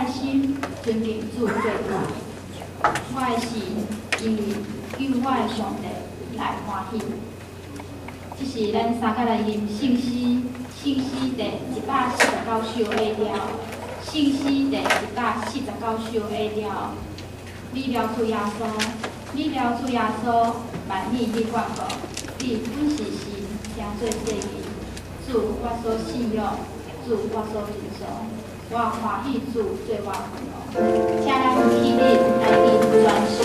的心尊敬主最大，我的神因為救我的上帝來歡喜。這是咱三角來吟聖詩，聖詩第149下調，聖詩第149下調。你饒恕耶穌，你饒恕耶穌，萬年你管顧，你本是神，聽做世人，主我所信仰，主我所尊崇，我歡喜主做我君王。請咱起立來吟全首。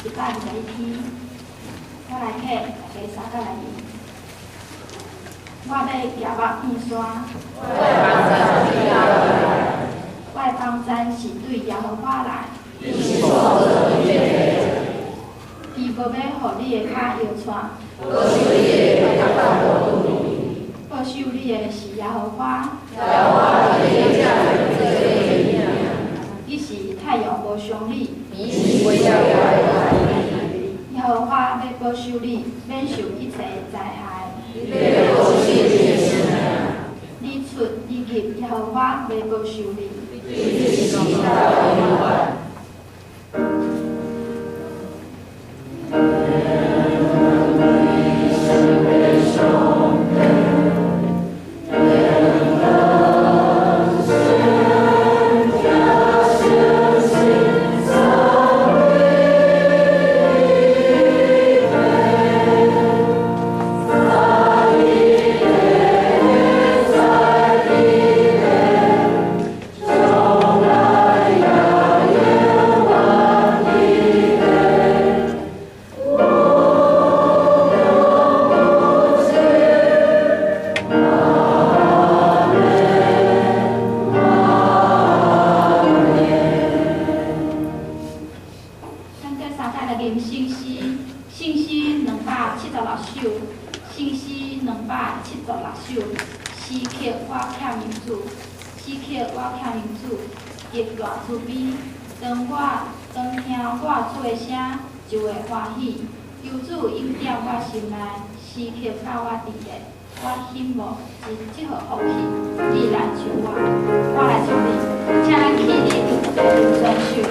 121篇，我來客大家三角來吟。我欲舉目見山，我的幫贊是對耶和華來。伊無欲予你的跤搖掣。保守你的是耶和華。彼時太陽無傷你。耶和華欲保守你，免受一切災害。你出你入，耶和華欲保守你。Yeah. 此刻我倚近主，极大慈悲。當聽我主的聲，就會歡喜。求主恩典我心內，時刻教我佇咧。我欣慕這號福氣，你來救我，我來祝你，請咱起立，來宣誓。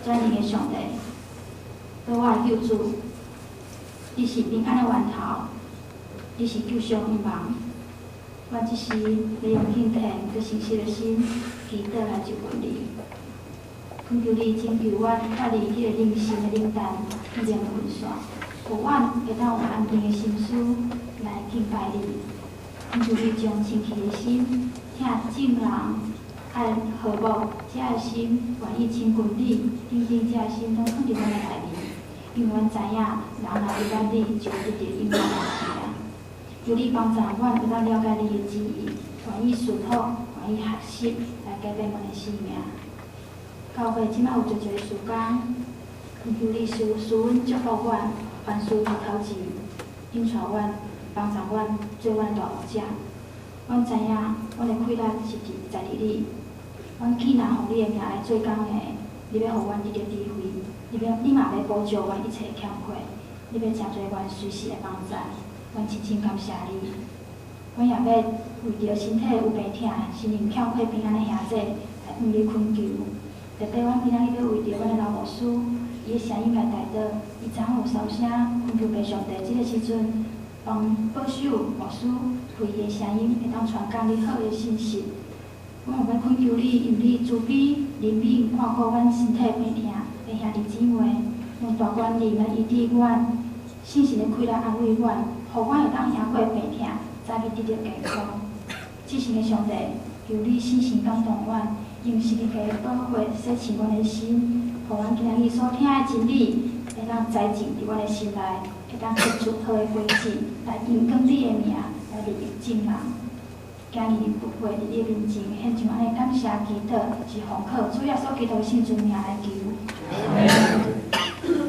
全能的上帝，做我的救主，你是平安的源頭，你是救贖希望。我這時欲用敬虔佮誠實的心，祈禱來就近你，懇求你拯救阮脫離彼个靈性的冷淡、彼個困煞，予阮會當有安定的心思來敬拜你。懇求你將清氣的心，疼眾人愛和睦這个心，願意親近你，等等這个心，攏放佇阮的內面。因為阮知影，人若離開你，就會得著永遠的死啊！求你幫助阮會當了解你的旨意，願意順服，願意學習來改變阮的生命。教會這擺有濟濟事工，懇求你賜阮祝福阮，凡事頭頭前，引帶阮，幫助阮做阮的大牧者。阮知影，阮的氣力是佇在佇你。阮既若奉你的名來做工的，你欲予阮得著智慧，你嘛欲補救阮一切欠缺，你欲誠濟阮隨時的幫助，阮深深感謝你。阮也欲為著身體有病痛、心靈欠缺平安的兄弟來向你懇求。特別阮今仔日欲為著阮的老牧師，伊的聲音來代禱，伊昨昏有梢聲，懇求父上帝，這个時陣幫保守牧師，予伊的聲音會當傳講你好的信息。阮有欲懇求你，用你慈悲、憐憫，看顧阮身體病痛的兄弟姊妹，用大權能來醫治阮，聖神的氣來安慰阮，予阮會當贏過病痛，早日得著健康。至聖的上帝，求你聖神感動阮，用十字架的寶血洗淨阮的心，予阮今仔日所聽的真理，會當栽種佇阮的心內，會當結出好的果子，來榮光你的名，來利益眾人。今日不會佇你的面前獻上按呢感謝祈禱，是奉靠主耶穌基督的聖尊名來求。